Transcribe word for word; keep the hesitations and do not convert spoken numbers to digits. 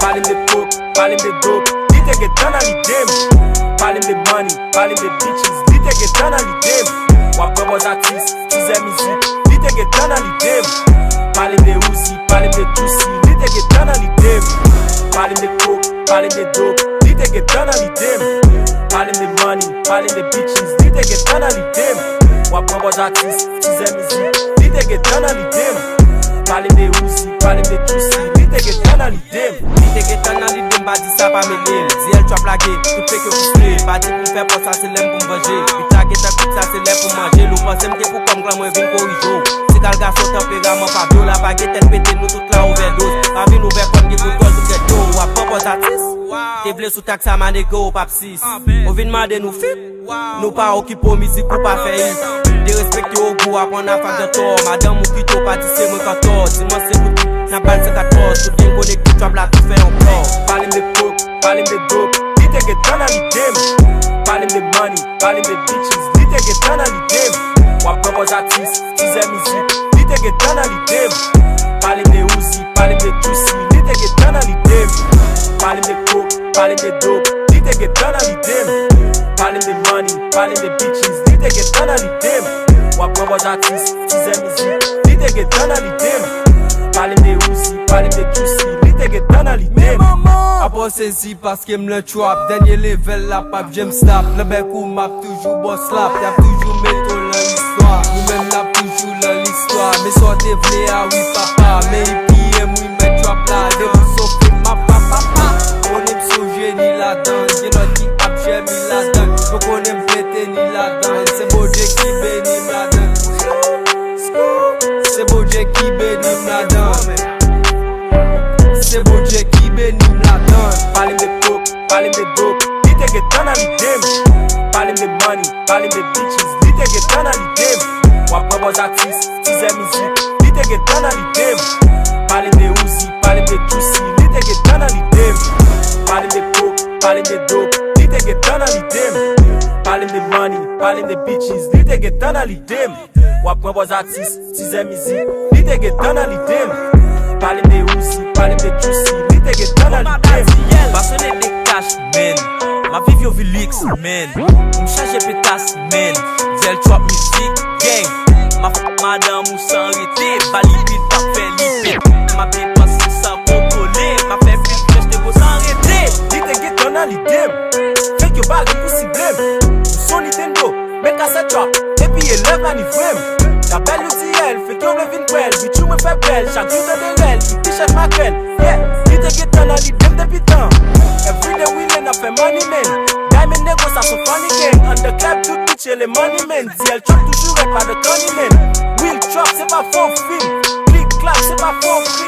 Pale m de coke, pale m de dope, li te gentan nan lide m. Pale m de money, pale m de bitches, li te gentan nan lide m. W ap pran pòz atis, tizè mizik, li te gentan nan lide m. Pale m de Uzi, pale m de Juicy, li te gentan nan lide m. Pale m de coke, pale m de dope, li te gentan nan lide m. Pale m de money, pale m de bitches, li te gentan nan lide m. W ap pran pòz atis, tizè mizik, li te gentan nan lide m. Pale m de Uzi, pale m de Juicy, li te gentan nan lide m. Li te gentan nan lide m, pa di sa pa mele m. Di L Trap lage, tout fake yo fiske. Pa di pou m fè pòz sa, se lè m pou m vanje. Bit la gentan kwit, sa se lè pou m manje l. Ou panse m gen pou kò m, klan mwen vin korije w. Se kal gason tanperaman pa blo la, pa gen tèt pete, nou tout la ovèdoz. Pa vin ouvè kò m, gen kout kòl sou tèt yo. W ap pran pòz atis. Te vle sou tak sa, ma nèg, ou p ap sis. Ou vin mande nou feat. Nou pa okipe w, mizik ou pa fè hit. Derespekte w, gou aprann afak dantò. Madanm ou kite w, pa di se mwen k antò. Dimanch se kout n ap ba l san katòz. Tout gang konekte, trap la tou fè yon plò. Pale m de coke, pale m de dope, li te gentan nan lide m. Pale m de money, pale m de bitches, li te gentan nan lide m. W ap pran pòz atis, tizè mizik, li te gentan nan lide m. Pale m de Uzi, pale m de Juicy, li te gentan nan lide m. Pale m de coke, pale m de dope, li te gentan nan lide m. Pale m de money, pale m de bitches, li te gentan nan lide m. W ap pran pòz atis, tizè mizik, li te gentan nan lide m. Pale m de Uzi, pale m de Juicy, li te gentan nan lide m. Apa w sezi paske m nan trap, dènye level la p ap janm stop. Nan bèk ou m ap toujou bòs lap, y ap toujou mete w nan listwa. Nou menm n ap toujou nan listwa. Men sa w te vle a wi papa, men E P M wi mèt trap la. Depi w sofe m ap pa pa pa. Konnen m se yon jeni ladan, gen lòt ki ap jèmi ladan. Yo konnen m pete ni ladan. Se Bondye ki beni m ladan. Se Bondye ki beni m ladan. Se Bondye ki beni m ladan. Pale m de coke, pale m de dope, li te gentan nan lide m. Pale m de money, pale m de bitches, li te gentan nan lide m. W ap pran pòz atis, tizè mizik, li te gentan nan lide m. Pale m de Uzi, pale m de Juicy, li te gentan nan lide m. Pale m de coke, pale m de dope, li te gentan nan lide m. Pale m de money, pale m de bitches, li te gentan nan lide m. W ap pran pòz atis, tizè mizik, li te gentan nan lide m. Pale m de Uzi, pale m de Juicy, li te gentan nan lide m. Pasyone de cash, man. M ap viv yon vi liks, man. Pou m chanje petas, man. Di L Trap mizik, gang. M ap fè madanm ou san rete. Ba li pit, p ap fè li pit. M ap depanse san kontwole. M ap fè pil flèch, te gon san rete. Li te gentan nan lide m. Fake yo pale pou sible m. M se yon Nintendo. Men kasèt trap, epi elèv la ni frè m. Labèl yo di L, fake yo vle vin kwè l. Bitch ou mwen fè bèl, chak jou tande rèl, ki ti chèf makrèl. Yeah, li te gentan nan lide m depi tan. Everyday we lane ap fè money man. Diamond nego sa son funny gang. Underclass tout bitch e le money man. Di L Trap toujou rèd pa de kanni man. Real trap se pa fon film. Click clack se pa fon film.